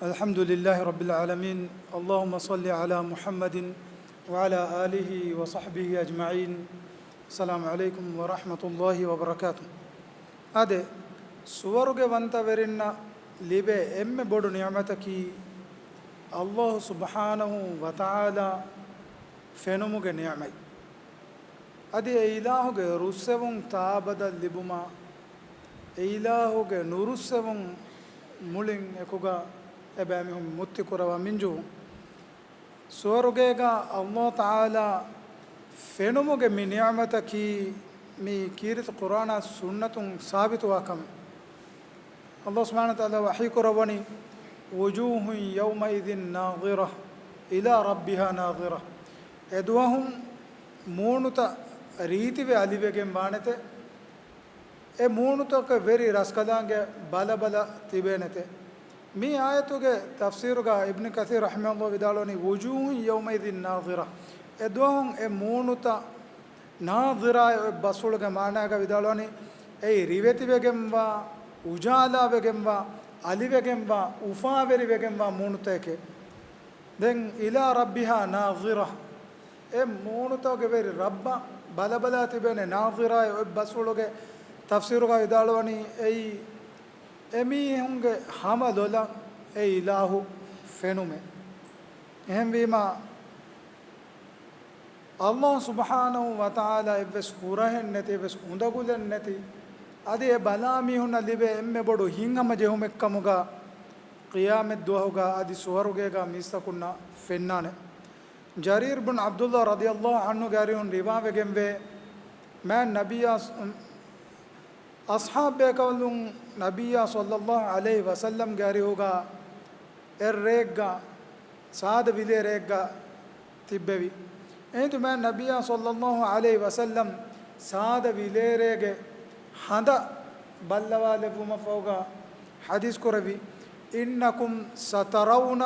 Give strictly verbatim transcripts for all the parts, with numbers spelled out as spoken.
الحمد لله رب العالمين. اللهم صل على محمد وعلى آله وصحبه أجمعين. السلام عليكم ورحمة الله وبركاته. އާދެ، ސުވަރުގެ ވަންތަވެރިންނަށް ލިބޭ އެންމެ ބޮޑު ނިޢުމަތަކީ، ﷲ ސުބްޙާނަހޫ ވަތަޢާލާ ފެނުމުގެ ނިޢުމަތް. އަދި އެ އިލާހުގެ ރުއްސެވުން ތާބަދަލު ލިބުމާ، އެ އިލާހުގެ ނުރުއްސެވުން މުޅިން އެކުގަ އެބައިމީހުން މުއްތި ކުރަވާ މިންޖުހުން. ސުވަރުގޭގަ ﷲ ތަޢާލާ ފެނުމުގެ މި ނިޢުމަތަކީ، މި ކީރިތި ޤުރްއާނާ ސުންނަތުން ސާބިތުވާ ކަމެއް. ﷲ ސުބްޙާނަހޫ ވަތަޢާލާ ވަޙީ ކުރައްވަނީ، وجوه يومئذ ناضرة إلى ربها ناظرة. އެދުވަހުން މޫނުތައް ރީތިވެ އަލިވެގެން ވާނެތެ. އެ މޫނުތަކަށް ވެރި ރަސްކަލާނގެ ބަލަބަލަ ތިބޭނެތެ. މި އާޔަތުގެ ތަފްސީރުގަ އިބްނު ކަސީރު ރަޙިމަހުﷲ ވިދާޅުވަނީ، وجوه يومئذ ناضرة. އެދުވަހުން އެ މޫނުތައް ނާޟިރާ އެ ބަސްފުޅުގެ މާނާގަ ވިދާޅުވަނީ، އެއީ ރިވެތިވެގެންވާ، އުޖާލާވެގެންވާ، އަލިވެގެންވާ، އުފާވެރިވެގެންވާ މޫނުތަކެކޭ. ދެން إلى ربها ناظرة. އެ މޫނުތަކުގެ ވެރި ރައްބަށް ބަލަބަލާ ތިބޭނެ. ނާޟިރާ އެ ބަސްފުޅުގެ ތަފްސީރުގަ ވިދާޅުވަނީ، އެއީ އެމީހުންގެ ހަމަ ލޮލަށް އެ އިލާހު ފެނުމޭ. އެހެންވީމާ، ﷲ ސުބްޙާނަހޫ ވަތަޢާލާ އެއްވެސް ހުރަހެއް ނެތި، އެއްވެސް އުނދަގުލެއް ނެތި، އަދި އެ ބަލާ މީހުންނަށް ލިބޭ އެންމެ ބޮޑު ހިތްހަމަޖެހުމެއްކަމުގަ ޤިޔާމަތް ދުވަހުގަ އަދި ސުވަރުގޭގަ މީސްތަކުންނަށް ފެންނާނެ. ޖަރީރު ބުން ޢަބްދުﷲ ރަޟިޔަﷲ ޢަންހުގެ އަރިހުން ރިވާވެގެންވޭ، މާތް ނަބިއްޔާ އަޞްޙާބުބޭކަލުން ނަބިއްޔާ ޞައްލަﷲ ޢަލައިހި ވަސައްލަމްގެ އަރިހުގަ އެއްރެއެއްގަ، ސާދަ ވިލޭރެއެއްގަ ތިއްބެވި. އެހިނދު މާތް ނަބިއްޔާ ޞައްލަﷲ ޢަލައިހި ވަސައްލަމް ސާދަ ވިލޭރޭގެ ހަނދަށް ބައްލަވާލެއްވުމަށްފަހުގަ ޙަދީޘް ކުރެއްވި، إنكم سترون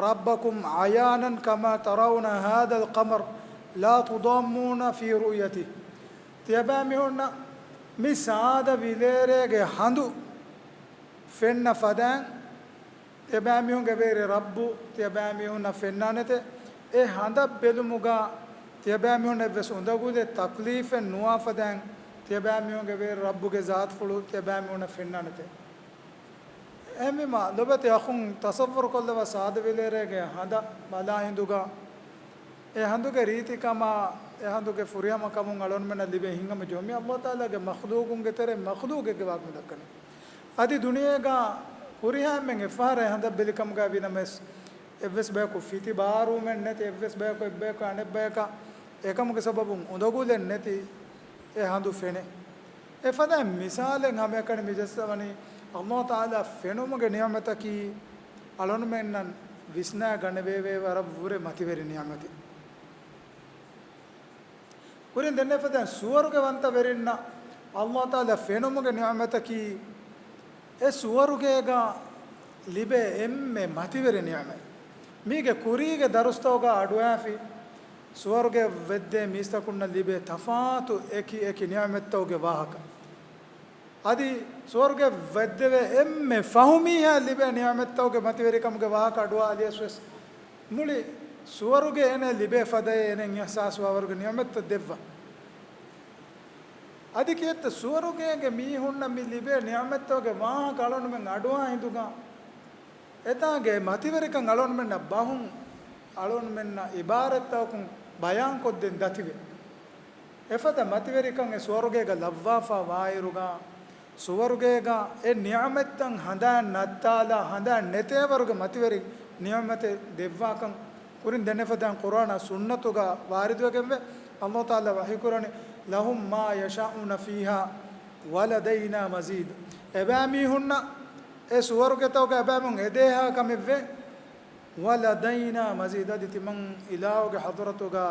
ربكم عيانا كما ترون هذا القمر لا تضامون في رؤيته. ތިޔަބައިމީހުންނަށް މި ސާދަ ވިލޭރޭގެ ހަނދު ފެންނަ ފަދައިން، ތިޔަބައިމީހުންގެ ވެރި ރައްބު ތިޔަބައިމީހުންނަށް ފެންނާނެތެ. އެ ހަނދަށް ބެލުމުގަ ތިޔަބައިމީހުންނަށް އެއްވެސް އުނދަގުލެއް ތަކްލީފެއް ނުވާ ފަދައިން، ތިޔަބައިމީހުންގެ ވެރި ރައްބުގެ ޒާތުފުޅު ތިޔަބައިމީހުންނަށް ފެންނާނެތެ. އެހެންވީމާ، ލޮބުވެތި އަޚުން ތަޞައްވަރު ކޮށްލަވާ ސާދަ ވިލޭރޭގެ ހަނދަށް ބަލާ ހިނދުގަ، އެ ހަނދުގެ ރީތިކަމާ، އެ ހަނދުގެ ފުރިހަމަކަމުން އަޅުގަނޑުމެންނަށް ލިބޭ ހިތްހަމަޖެހުމެއް ﷲ ތަޢާލާގެ މަޚްލޫޤުންގެ ތެރެއިން މަޚްލޫޤެއްގެ ވާހަކަ ދައްކަނީ. އަދި ދުނިޔޭގަ ހުރިހާ އެންމެން އެއްފަހަރަށް އެ ހަނދަށް ބެލި ކަމުގައި ވީނަމަވެސް، އެއްވެސް ބަޔަކު ފިތި ބާރުވުމެއް ނެތި، އެއްވެސް ބަޔަކު އެއްބަޔަކު އަނެއްބަޔަކަށް އެކަމުގެ ސަބަބުން އުނދަގުލެއް ނެތި އެ ހަނދު ފެނޭ. އެފަދައިން މިސާލެއް ހަމައެކަނި މި ޖައްސަވަނީ، ﷲ ތަޢާލާ ފެނުމުގެ ނިޢުމަތަކީ އަޅުގަނޑުމެންނަށް ވިސްނާ ގަނެވޭ ވަރަށް ވުރެ މަތިވެރި ނިޢުމަތެއް. ކުރިން ދެންނެވި ފަދައިން ސުވަރުގެ ވަންތަވެރިންނަށް ﷲ ތަޢާލާ ފެނުމުގެ ނިޢުމަތަކީ، އެ ސުވަރުގޭގަ ލިބޭ އެންމެ މަތިވެރި ނިޢުމަތް. މީގެ ކުރީގެ ދަރުސްތަކުގަ އަޑުއައިފި، ސުވަރުގެ ވެއްދޭ މީސްތަކުންނަށް ލިބޭ ތަފާތު އެކި އެކި ނިޢުމަތްތަކުގެ ވާހަކަ. އަދި ސުވަރުގެ ވެއްދެވޭ އެންމެ ފަހު މީހާ ލިބޭ ނިޢުމަތްތަކުގެ މަތިވެރިކަމުގެ ވާހަކަ އަޑުއައިލިޔަސް ވެސް، މުޅި ސުވަރުގެ އޭނަ ލިބޭ ފަދައިން އޭނަ އިޙްސާސްވާވަރުގެ ނިޢުމަތްތައް ދެއްވާ. އަދި ކިއެއްތަ ސުވަރުގޭގެ މީހުންނަށް މި ލިބޭ ނިޢުމަތްތަކުގެ ވާހަކަ އަޅުގަނޑުމެން އަޑުއައި ހިނދުގަ، އެތާނގެ މަތިވެރިކަން އަޅުގަނޑުމެންނަށް ބަހުން، އަޅުގަނޑުމެންނަށް އިބާރަތްތަކުން ބަޔާންކޮށްދޭން ދަތިވޭ. އެފަދަ މަތިވެރިކަން އެ ސުވަރުގޭގަ ލައްވާފަ ވާއިރުގަ، ސުވަރުގޭގަ އެ ނިޢުމަތްތައް ހަނދާން ނައްތާލާ، ހަނދާން ނެތޭވަރުގެ މަތިވެރި ނިޢުމަތެއް ދެއްވާކަން ކުރިން ދެންނެފަދައިން ޤުރްއާނާ ސުންނަތުގަ ވާރިދުވެގެންވޭ. ﷲ ތަޢާލާ ވަޙީކުރަނީ، لهم ما يشاءون فيها ولدينا مزيد. އެބައިމީހުންނަށް އެ ސުވަރުގެތަކުގަ އެބައިމީހުން އެދޭހާ ކަމެއްވޭ. ولدينا مزيد، އަދި ތިމަން އިލާހުގެ ޙަޟްރަތުގަ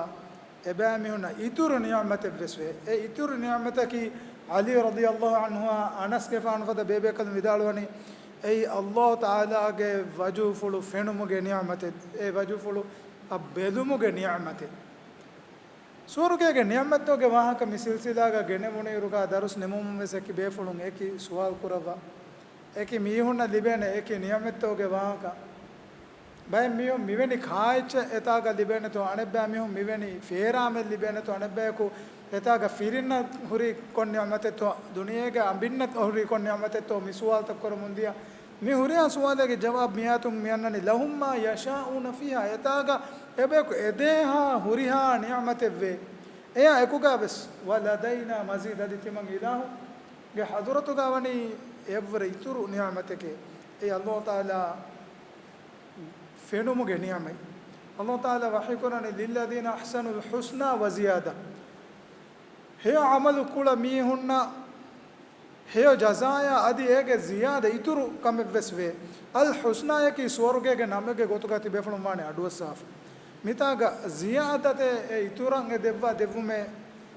އެބައިމީހުންނަށް އިތުރު ނިޢުމަތެއްވެސް ވޭ. އެ އިތުރު ނިޢުމަތަކީ ޢަލީ ރަޟިޔަﷲ ޢަންހުއާ އަނަސްގެފާނު ފަދަ ބޭބޭކަލުން ވިދާޅުވަނީ، އެއީ ﷲ ތަޢާލާގެ ވަޖުހުފުޅު ފެނުމުގެ ނިޢުމަތެއް، އެ ވަޖުހުފުޅު އަށް ބެލުމުގެ ނިޢުމަތެއް. ސުވަރުގޭގެ ނިޢުމަތްތަކުގެ ވާހަކަ މި ސިލްސިލާގަ ގެނެވުނުއިރުގަ ދަރުސް ނިމުމުން ވެސް އެކި ބޭފުޅުން އެކި ސުވާލު ކުރައްވާ. އެކި މީހުންނަށް ލިބޭނެ އެކި ނިޢުމަތްތަކުގެ ވާހަކަ. ބައެއް މީހުން މިވެނި ކާއެއްޗެއް އެތާގަ ލިބޭނެތޯ، އަނެއްބައި މީހުން މިވެނި ފޭރާމެއް ލިބޭނެތޯ، އަނެއްބަޔަކު އެތާގަ ފިރިންނަށް ހުރީ ކޮން ނިޢުމަތެއްތޯ، ދުނިޔޭގަ އަނބިންނަށް ހުރީ ކޮން ނިޢުމަތެއްތޯ މި ސުވާލުތައް ކުރަމުން ދިޔަ. މި ހުރިހާ ސުވާލެއްގެ ޖަވާބު މި އާޔަތުން މި އަންނަނީ، لَهُم مَّا يَشَاءُونَ فِيهَا، އެތާގަ އެބަޔަކު އެދޭހާ ހުރިހާ ނިޢުމަތެއްވޭ. އެއާ އެކުގަ ވެސް، وَلَدَيْنَا مَزِيدٌ، އަދި ތިމަން އިލާހުގެ ޙަޟުރަތުގަ ވަނީ އެއްވުރެ އިތުރު ނިޢުމަތެކޭ. އެއީ ﷲ ތަޢާލާ ފެނުމުގެ ނިޢުމަތް. ﷲ ތަޢާލާ ވަޙީކުރަނީ، لِلَّذِينَ أَحْسَنُوا الْحُسْنَى وَزِيَادَةٌ. ހެޔޮ ޢަމަލު ކުޅަ މީހުންނަށް ހެޔޮ ޖަޒާޔާ އަދި އޭގެ ޒިޔާދަ އިތުރު ކަމެއްވެސް ވޭ. އަލް ޙުސްނާޔަކީ ސުވަރުގޭގެ ނަމެއްގެ ގޮތުގަ ތިބޭފުޅުން ވާނެ އަޑުއައްސާފަ. މިތާގަ ޒިޔާދަތޭ އެ އިތުރަށް އެ ދެއްވާ ދެއްވުމެއް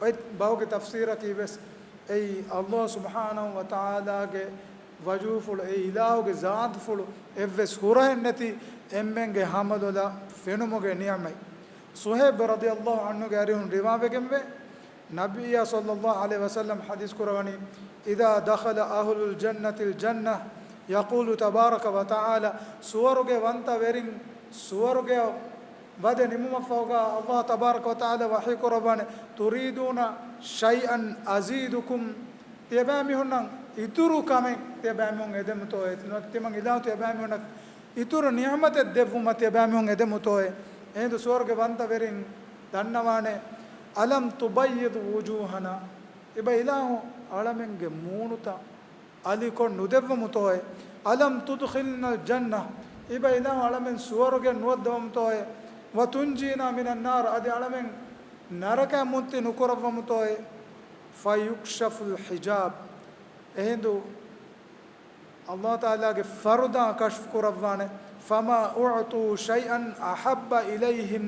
އޮތް ބަހުގެ ތަފްސީރަކީ ވެސް އެއީ ﷲ ސުބްޙާނަހޫ ވަތަޢާލާގެ ވަޖުހުފުޅު، އެ އިލާހުގެ ޒާތުފުޅު އެއްވެސް ހުރަހެއް ނެތި އެންމެންގެ ހަމަލޮލަށް ފެނުމުގެ ނިޢުމަތް. ޞުހައިބް ރަޟިޔަﷲ ޢަންހުގެ އަރިހުން ރިވާވެގެންވޭ، ނަބިއްޔާ ޞައްލަﷲ ޢަލައިހި ވަސައްލަމް ޙަދީޘް ކުރަވަނީ، إِذَا دَخَلَ أَهْلُ الْجَنَّةِ الْجَنَّةَ يَقُولُ تَبَارَكَ وَتَعَالَى، ސުވަރުގެ ވަންތަވެރިން ސުވަރުގެ ވަދެ ނިމުމަށްފަހުގަ ﷲ ތަބާރަކަ ވަތަޢާލާ ވަޙީ ކުރައްވާނެ، تُرِيدُونَ شَيْئًا أَزِيدُكُمْ، ތިޔަބައިމީހުންނަށް އިތުރު ކަމެއް ތިޔަބައިމީހުން އެދެމުތޯއޭ؟ ތިމަން އިލާހު ތިޔަބައިމީހުންނަށް އިތުރު ނިޢުމަތެއް ދެއްވުމަށް ތިޔަބައިމީހުން އެދެމުތޯއޭ؟ އެހިނދު ސުވަރުގެ ވަންތަވެރިން ދަންނަވާނެ، أَلَمْ تُبَيِّضْ وُجُوهَنَا، އިބަ އިލާހު އަޅަމެންގެ މޫނުތައް އަލިކޮށް ނުދެއްވަމުތޯއޭ؟ أَلَمْ تُدْخِلْنَا الْجَنَّةَ، އިބަ އިލާހު އަޅަމެން ސުވަރުގެ ނުވައްދަވަމުތޯއޭ؟ وَتُنْجِينَا مِنَ النَّارِ، އަދި އަޅަމެން ނަރަކައިން މުއްތި ނުކުރައްވަމުތޯއޭ؟ فَيُكْشَفُ الْحِجَابُ، އެހިނދު ﷲ ތަޢާލާގެ ފަރުދާ ކަޝްފު ކުރައްވާނެ. فَمَا أُعْطُوا شَيْئًا أَحَبَّ إِلَيْهِمْ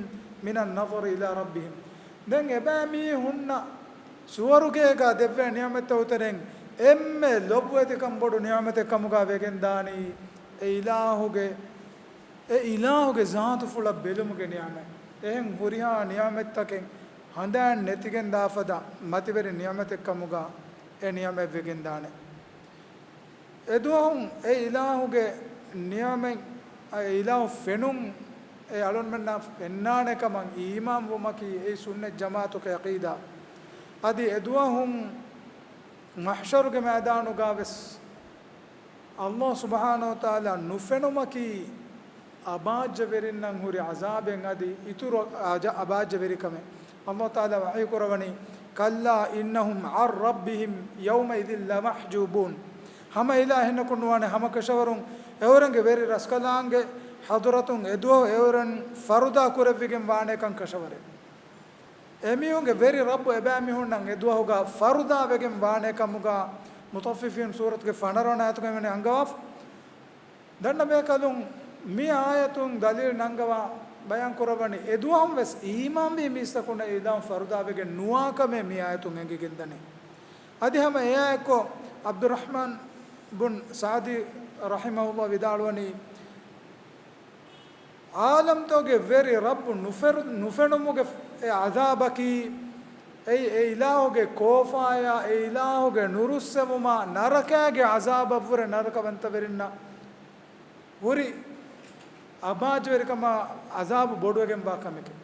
مِنَ النَّظَرِ إِلَىٰ رَبِّهِمْ. ދެން އެބައިމީހުންނަށް ސުވަރުގޭގަ ދެއްވޭ ނިޢުމަތްތަކުގެ ތެރެއިން އެންމެ ލޮބުވެތިކަން ބޮޑު ނިޢުމަތެއް ކަމުގަ ވެގެންދާނީ އެ އިލާހުގެ، އެ އިލާހުގެ ޒާތުފުޅަށް ބެލުމުގެ ނިޢުމަތް. އެހެން ހުރިހާ ނިޢުމަތްތަކެއް ހަނދާން ނެތިގެންދާ ފަދަ މަތިވެރި ނިޢުމަތެއް ކަމުގަ އެ ނިޢުމަތް ވެގެންދާނެ. އެދުވަހުން އެ އިލާހުގެ ނިޢުމަތް، އެ އިލާހު ފެނުން، އެ އަޅުންމެންނަށް ފެންނާނެ ކަމަށް އީމާންވުމަކީ އެއީ ސުންނަތް ޖަމާޢަތުގެ ޢަޤީދާ. އަދި އެދުވަހުން މަޙްޝަރުގެ މައިދާނުގަ ވެސް ﷲ ސުބްޙާނަހޫ ވަތަޢާލާ ނުފެނުމަކީ އަބާއްޖަވެރިންނަށް ހުރި ޢަޒާބެއް އަދި އިތުރު އަޖަ-، އަބާއްޖަވެރިކަމެއް. ﷲ ތަޢާލާ ވަޙީކުރަވަނީ، كَلَّا إِنَّهُمْ عَنْ رَبِّهِمْ يَوْمَئِذٍ لَمَحْجُوبُونَ. ހަމަ އިލާހެއް ނުކުންނުވާނެ، ހަމަ ކަށަވަރުން އެއުރެންގެ ވެރި ރަސްކަލާނގެ ޙަޟުރަތުން އެދުވަހު އެއުރެން ފަރުދާ ކުރެވިގެން ވާނެކަން ކަށަވަރެއް. އެމީހުންގެ ވެރި ރައްބު އެބައިމީހުންނަށް އެދުވަހުގަ ފަރުދާވެގެން ވާނެ ކަމުގަ މުޠައްފިފީން ސޫރަތުގެ ފަނަރަ ވަނަ އާޔަތުގައި އަންގަވާފަ. ދަންނަ ބޭކަލުން މި އާޔަތުން ދަލީލު ނަންގަވާ ބަޔާން ކުރައްވަނީ، އެދުވަހުން ވެސް އީމާންވީ މީސްތަކުންނަށް އިލާހު ފަރުދާވެގެން ނުވާކަމޭ މި އާޔަތުން އެނގިގެންދަނީ. އަދި ހަމަ އެއާއެއްކޮށް ޢަބްދުއްރަޙްމާން ބުން ސަޢުދީ ރަޙިމަހުﷲ ވިދާޅުވަނީ، ޢާލަމްތަކުގެ ވެރި ރައްބު ނުފެރު-، ނުފެނުމުގެ އެ ޢަޒާބަކީ، އެއީ އެ އިލާހުގެ ކޯފާޔާ، އެ އިލާހުގެ ނުރުއްސެވުމާ، ނަރަކައިގެ ޢަޒާބަށްވުރެ ނަރަކަވަންތަވެރިންނަށް ހުރި އަބާޖުވެރިކަމާ ޢަޒާބު ބޮޑުވެގެންވާ ކަމެކެވެ.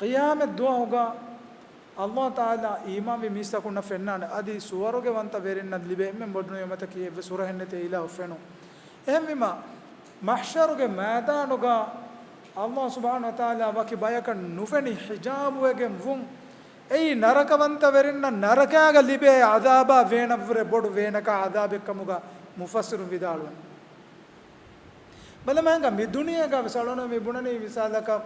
ޤިޔާމަތް ދުވަހުގަ ﷲ ތަޢާލާ އީމާންވި މީސްތަކުންނަށް ފެންނާނެ، އަދި ސުވަރުގެ ވަންތަ ވެރިންނަށް ލިބޭ އެންމެ ބޮޑު ނިޢުމަތަކީ އެއްވެސް ހުރަހެއް ނެތި އެ އިލާހު ފެނުން. އެހެންވީމާ، މަޙްޝަރުގެ މައިދާނުގަ ﷲ ސުބްޙާނަހޫ ވަތަޢާލާ ވަކި ބަޔަކަށް ނުފެނި ޙިޖާބުވެގެން ވުން، އެއީ ނަރަކަވަންތަ ވެރިންނަށް ނަރަކައިގަ ލިބޭ ޢަޛާބާ ވޭނަށްވުރެ ބޮޑު ވޭނަކާ ޢަޛާބެއްކަމުގަ މުފައްސިރުން ވިދާޅުވަން. ބަލަމާ ހިނގާ މި ދުނިޔޭގަ ވެސް އަޅުނަ މި ބުނަނީ މިސާލަކަށް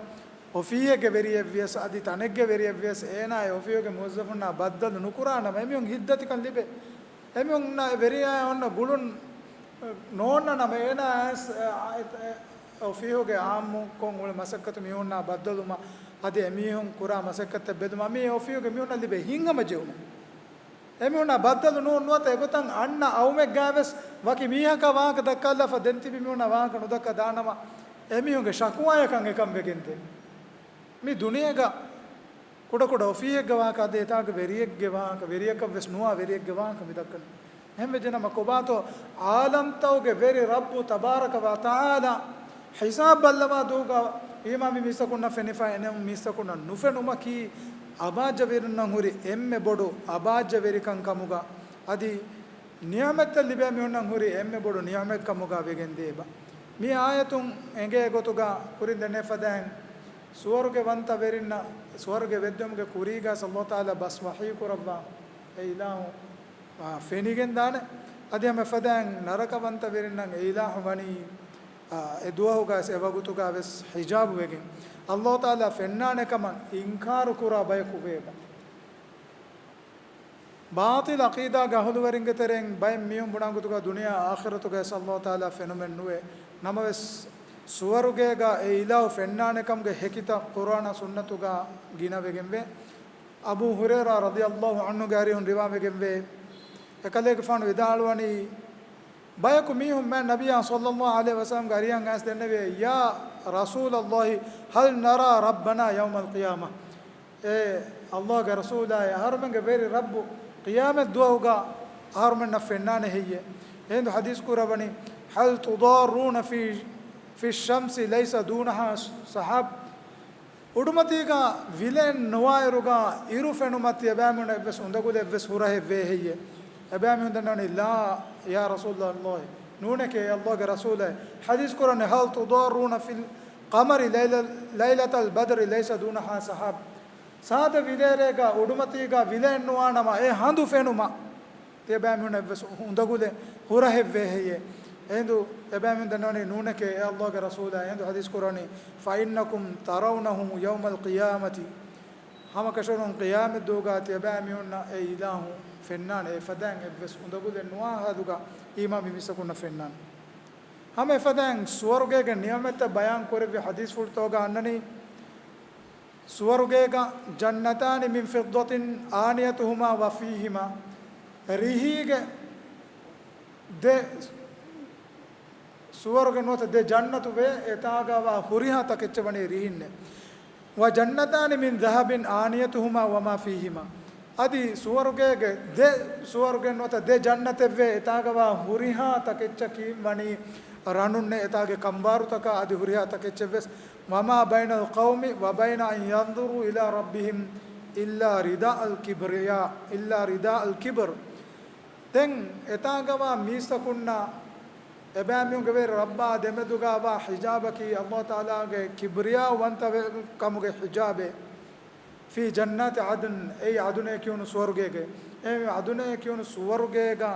އޮފީހެއްގެ ވެރިއެއްވިޔަސް އަދި ތަނެއްގެ ވެރިއެއްވިޔަސް އޭނާ އެ އޮފީހުގެ މުވައްޒަފުންނާ ބައްދަލު ނުކުރާ ނަމަ އެމީހުން ހިތްދަތިކަން ލިބޭ. އެމީހުންނާ އެ ވެރިޔާ އޮންނަ ގުޅުން ނޯންނަ ނަމަ އޭނާ އައިސް އެ، އެ، އެ، އޮފީހުގެ އާއްމުކޮށް އުޅޭ މަސައްކަތު މީހުންނާ ބައްދަލުވުމަށް އަދި އެމީހުން ކުރާ މަސައްކަތްތައް ބެލުމަށް މި އޮފީހުގެ މީހުންނަށް ލިބޭ ހިތްހަމަޖެހުމެއް. އެމީހުންނާ ބައްދަލު ނޫން ނުވަތަ އެގޮތަށް އަންނަ އައުމެއްގައިވެސް ވަކި މީހަކާ ވާހަކަ ދައްކާލާފަ ދެން ތިބި މީހުންނާ ވާހަކަ ނުދައްކާ ދާނަމަ، އެމީހުންގެ ޝަކުވާޔަކަށް އެކަން ވެގެންދޭ. މި ދުނިޔޭގަ ކުޑަކުޑަ އޮފީހެއްގެ ވާހަކަ އަދި އެތާގެ ވެރިއެއްގެ ވާހަކަ، ވެރިޔަކަށްވެސް ނުވާ ވެރިއެއްގެ ވާހަކަ މި ދައްކަނީ. އެހެންވެއްޖެނަމަ ކޮބާތޯ ޢާލަމްތަކުގެ ވެރި ރައްބު ތަބާރަކަ ވަ ތަޢާލާ ހިސާބު ބައްލަވާ ދުވަހުގަ އީމާންވި މީސްތަކުންނަށް ފެނިފަ އެނެއުން މީސްތަކުންނަށް ނުފެނުމަކީ އަބާއްޖަވެރިންނަށް ހުރި އެންމެ ބޮޑު އަބާއްޖަވެރިކަން ކަމުގަ، އަދި ނިޢުމަތްތައް ލިބޭ މީހުންނަށް ހުރި އެންމެ ބޮޑު ނިޢުމަތް ކަމުގަ ވެގެން ދޭބަ. މި އާޔަތުން އެނގޭ ގޮތުގަ ކުރިން ދެންނެވިފަދައިން ސުވަރުގެ ވަންތަވެރިންނަށް ސުވަރުގެ ވެއްދެވުމުގެ ކުރީގަ ﷲ ތަޢާލާ ބަސް ވަޙީ ކުރައްވާ އެ އިލާހު، އާ، ފެނިގެން ދާނެ. އަދި ހަމަ އެފަދައިން ނަރަކަވަންތަވެރިންނަށް އެ އިލާހު ވަނީ، އާ، އެ ދުވަހުގަ ވެސް އެ ވަގުތުގަ ވެސް ޙިޖާބު ވެގެން. ﷲ ތަޢާލާ ފެންނާނެ ކަމަށް އިންކާރު ކުރާ ބަޔަކު ވޭބަ. ބާޠިލް ޢަޤީދާގެ އަހުލުވެރިންގެ ތެރެއިން ބައެއް މީހުން ބުނާ ގޮތުގަ ދުނިޔެ އާޚިރަތުގައި ވެސް ﷲ ތަޢާލާ ފެނުމެއް ނުވޭ. ނަމަވެސް ސުވަރުގޭގަ އެ އިލާހު ފެންނާނެ ކަމުގެ ހެކިތައް ޤުރްއާނާ ސުންނަތުގަ ގިނަވެގެންވޭ. އަބޫ ހުރައިރާ ރަޟިޔަﷲ ޢަންހުގެ އަރިހުން ރިވާވެގެންވޭ. އެކަލޭގެފާނު ވިދާޅުވަނީ، ބަޔަކު މީހުން މާތް ނަބިއްޔާ ޞައްލަﷲ ޢަލައިހި ވަސައްލަމްގެ އަރިހަށް އައިސް ދެންނެވި، يا رسول الله، هل نرى ربنا يوم القيامة؟ އޭ ﷲގެ ރަސޫލާއޭ، އަހަރުމެންގެ ވެރި ރައްބު ޤިޔާމަތް ދުވަހުގަ އަހަރުމެންނަށް ފެންނާނެ ހެއްޔޭ؟ އެހިނދު ޙަދީޘް ކުރައްވަނީ، هل تضارون في، في الشمس ليس دونها سحاب؟ އުޑުމަތީގަ ވިލެއް ނުވާއިރުގަ އިރު ފެނުމަށް ތިޔަބައިމީހުންނަށް އެއްވެސް އުނދަގުލެއް އެއްވެސް ހުރަހެއް ވޭ ހެއްޔޭ؟ އެބައިމީހުން ދަންނަވަނީ، لا يا رسول الله، ނޫނެކޭ އެ ﷲގެ ރަސޫލާއޭ. ޙަދީޘް ކުރަނީ، هل تضارون في القمر ليلة، ليلة البدر ليس دونها سحاب؟ ސާދަ ވިލޭރޭގަ އުޑުމަތީގަ ވިލެއް ނުވާނަމަ އެ ހަނދު ފެނުމަށް ތިޔަބައިމީހުންނަށް އެއްވެސް އުނދަގުލެއް ހުރަހެއް ވޭ ހެއްޔޭ؟ އެހިނދު އެބައިމީހުން ދަންނަވަނީ، ނޫނެކޭ އެ ﷲގެ ރަސޫލާ. އެހިނދު ޙަދީޘް ކުރަނީ، فإنكم ترونه يوم القيامة، ހަމަކަށަވަރުން ޤިޔާމަތްދުވަހުގަ ތިޔަބައިމީހުންނަށް އެ އިލާހު ފެންނާނެ. އެފަދައިން އެއްވެސް އުނދަގުލެއް ނުވާ ހައްދުގަ އީމާންވި މީސްތަކުންނަށް ފެންނާނެ. ހަމަ އެފަދައިން ސުވަރުގޭގެ ނިޢުމަތްތައް ބަޔާން ކުރެއްވި ޙަދީޘްފުޅުތަކުގަ އަންނަނީ، ސުވަރުގޭގަ، جنتان من فضة آنيتهما وفيهما، ރިހީގެ ދެ، ސުވަރުގެ ނުވަތަ ދެ ޖަންނަތު ވޭ، އެތާގަވާ ހުރިހާ ތަކެއްޗެއް ވަނީ ރިހިންނޭ. وجنتان من ذهب آنيتهما وما فيهما. އަދި ސުވަރުގޭގެ ދެ، ސުވަރުގެ ނުވަތަ ދެ ޖަންނަތެއް ވޭ، އެތާގަވާ ހުރިހާ ތަކެއްޗަކީ ވަނީ ރަނުންނޭ، އެތާގެ ކަނބާރުތަކާ އަދި ހުރިހާ ތަކެއްޗެއް ވެސް. وما بين القوم وبين أن ينظروا إلى ربهم إلا رداء الكبرياء، إلا رداء الكبر. ދެން އެތާގަވާ މީސްތަކުންނާ އެބައިމީހުންގެ ވެރި ރައްބާ ދެމެދުގަވާ ޙިޖާބަކީ ﷲ ތަޢާލާގެ ކިބްރިޔާ ވަންތަވެ ކަމުގެ ޙިޖާބެއް. في جنات عدن، އެއީ ޢަދުނޭ ކިޔުނު ސުވަރުގޭގެ. އެ ޢަދުނޭ ކިޔުނު ސުވަރުގޭގަ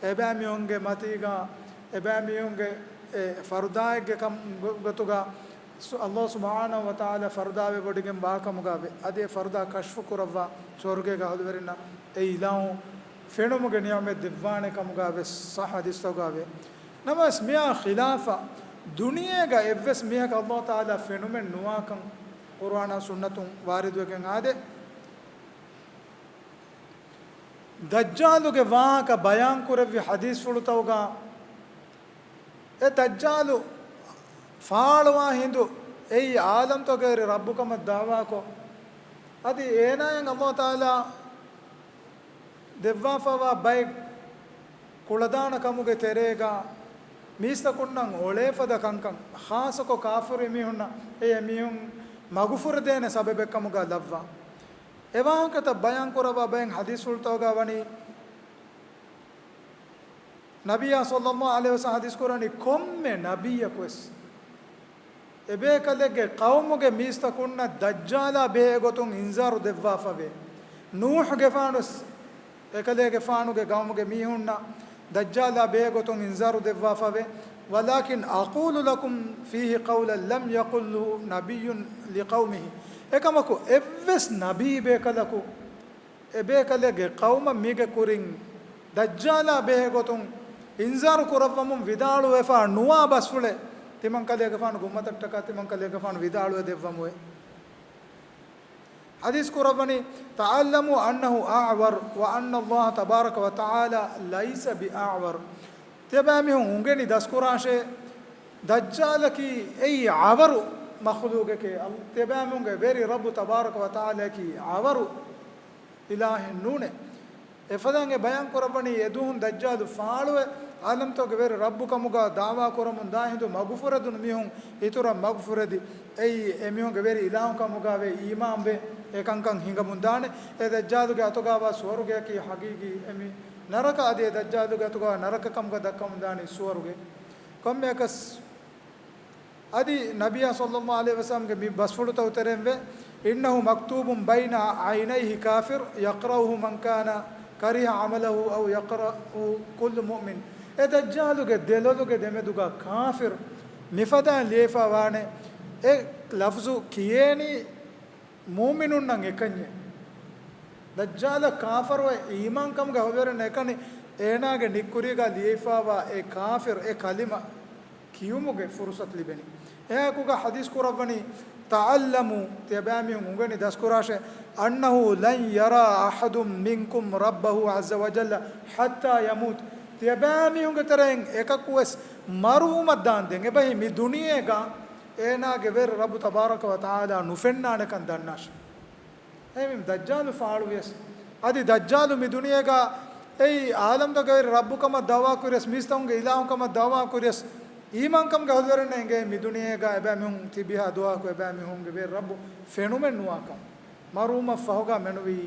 އެބައިމީހުންގެ މަތީގަ އެބައިމީހުންގެ އެ ފަރުދާއެއްގެ ކަމު ގޮ-، ގޮތުގަ ސު-، ﷲ ސުބްޙާނަހޫ ވަތަޢާލާ ފަރުދާވެވޮޑިގެން ވާކަމުގަ ވޭ. އަދި އެ ފަރުދާ ކަޝްފު ކުރައްވާ ސުވަރުގޭގެ އަހުލުވެރިންނަށް އެ އިލާހު ފެނުމުގެ ނިޢުމަތް ދެއްވާނެ ކަމުގަ ވެސް ޞައްޙަ ޙަދީޘްތަކުގަ ވޭ. ނަމަވެސް މިއާ ޚިލާފަށް ދުނިޔޭގަ އެއްވެސް މީހަކަށް ﷲ ތަޢާލާ ފެނުމެއް ނުވާކަން ޤުރްއާނާ ސުންނަތުން ވާރިދުވެގެން އާދޭ. ދައްޖާލުގެ ވާހަކަ ބަޔާން ކުރެއްވި ޙަދީޘްފުޅުތަކުގަ އެ ދައްޖާލު ފާޅުވާ ހިނދު އެއީ ޢާލަމްތަކުގެ ވެރި ރައްބުކަމަށް ދަޢުވާކޮށް، އަދި އޭނާއަށް ﷲ ތަޢާލާ ދެއްވާފައިވާ ބައެއް ކުޅަދާނަ ކަމުގެ ތެރޭގަ މީސްތަކުންނަށް އޮޅޭ ފަދަ ކަންކަން، ޚާއްޞަކޮށް ކާފަރު މީހުންނަށް އެ މީހުން މަގުފުރެދޭނެ ސަބަބެއް ކަމުގަ ލައްވާ. އެ ވާހަކަތައް ބަޔާން ކުރައްވާ ބައެއް ޙަދީޘްފުޅުތަކުގަ ވަނީ، ނަބިއްޔާ ޞައްލަﷲ ޢަލައިހި ވަސައްލަމް ޙަދީޘް ކުރަނީ، ކޮންމެ ނަބިއްޔަކުވެސް އެބޭކަލެއްގެ ޤައުމުގެ މީސްތަކުންނަށް ދައްޖާލާ ބެހޭ ގޮތުން އިންޒާރު ދެއްވާފަވޭ. ނޫޙުގެފާނުވެސް އެކަލޭގެފާނުގެ ޤައުމުގެ މީހުންނަށް ދައްޖާލާ ބެހޭ ގޮތުން އިންޒާރު ދެއްވާފަވޭ. ولكن أقول لكم فيه قولا لم يقله نبي لقومه. އެކަމަކު އެއްވެސް ނަބީ ބޭކަލަކު އެބޭކަލެއްގެ ޤައުމަށް މީގެ ކުރިން ދައްޖާލާ ބެހޭ ގޮތުން އިންޒާރު ކުރައްވަމުން ވިދާޅުވެފާ ނުވާ ބަސްފުޅެއް ތިމަންކަލޭގެފާނުގެ އުއްމަތަށްޓަކާ ތިމަންކަލޭގެފާނު ވިދާޅުވެ ދެއްވަމުވެ. ޙަދީޘް ކުރައްވަނީ، تعلموا أنه أعور وأن الله تبارك وتعالى ليس بأعور. ތިޔަބައިމީހުން އުނގެނި ދަސްކުރާށޭ، ދައްޖާލަކީ އެއީ ޢަވަރު މަޚުލޫގެކޭ. ތިޔަބައިމީހުންގެ ވެރި ރައްބު ތަބާރަކަ ވަތަޢާލާ އެކީ ޢަވަރު އިލާހެއް ނޫނޭ. އެފަދައިން އެ ބަޔާން ކުރައްވަނީ އެދުވަހުން ދައްޖާލު ފާޅުވެ، ޢާލަމްތަކުގެ ވެރި ރައްބު ކަމުގަ ދަޢުވާ ކުރަމުން ދާ ހިނދު މަގުފުރެދުނު މީހުން އިތުރަށް މަގުފުރެދި، އެއީ އެ މީހުންގެ ވެރި އިލާހު ކަމުގަ ވެ އީމާންވެ އެކަންކަން ހިނގަމުން ދާނެ. އެ ދައްޖާލުގެ އަތުގަވާ ސުވަރުގެއަކީ ޙަޤީޤީ އެމީ ނަރަކަ، އަދި އެ ދައްޖާލުގެ އަތުގަ ނަރަކަ ކަމުގަ ދައްކަމުން ދާނީ ސުވަރުގެ. ކޮންމެއަކަސް އަދި ނަބިއްޔާ ޞައްލައްލާހު ޢަލައިހި ވަސައްލަމްގެ މި ބަސްފުޅުތައް ތެރެއިން ވޭ، إنه مكتوب بين عينيه كافر يقرأه من كان كره عمله أو يقرأه كل مؤمن. އެ ދައްޖާލުގެ ދެލޮލުގެ ދެމެދުގަ ކާފިރު މިފަދައިން ލިޔެފަ ވާނެ. އެ ލަފްޒު ކިޔޭނީ މުއުމިނުންނަށް އެކަންޏެއް. ދައްޖާލަށް ކާފަރު އެ އީމާންކަމުގެ ހުރިވަރެއް ނެކަނި، އޭނާގެ ނިއްކުރީގަ ލިޔެފަވާ އެ ކާފިރު އެ ކަލިމަ ކިޔުމުގެ ފުރުޞަތު ލިބެނީ. އެއާއެކުގަ ޙަދީޘް ކުރައްވަނީ، تعلموا، ތިޔަބައިމީހުން އުނގެނި ދަސްކުރާށޭ، أنه لن يرى أحد منكم ربه عز وجل حتى يموت. ތިޔަބައިމީހުންގެ ތެރެއިން އެކަކުވެސް މަރުވުމަށް ދާންދެން އެބަހީ މި ދުނިޔޭގަ އޭނާގެ ވެރި ރައްބު ތަބާރަކަ ވަ ތަޢާލާ ނުފެންނާނެކަން ދަންނާށޭ. އެހެންވީމަ ދައްޖާލު ފާޅުވިޔަސް، އަދި ދައްޖާލު މި ދުނިޔޭގަ އެއީ ޢާލަމްތަކުގެ ވެރި ރައްބުކަމަށް ދަޢުވާ ކުރިޔަސް، މީސްތަކުންގެ އިލާހުކަމަށް ދަޢުވާ ކުރިޔަސް، އީމާންކަމުގެ އަހުލުވެރިންނަށް އެނގޭ މި ދުނިޔޭގަ އެބައިމީހުން ތިބިހާ ދުވަހަކު އެބައިމީހުންގެ ވެރި ރައްބު ފެނުމެއް ނުވާކަން. މަރުވުމަށް ފަހުގަ މެނުވީ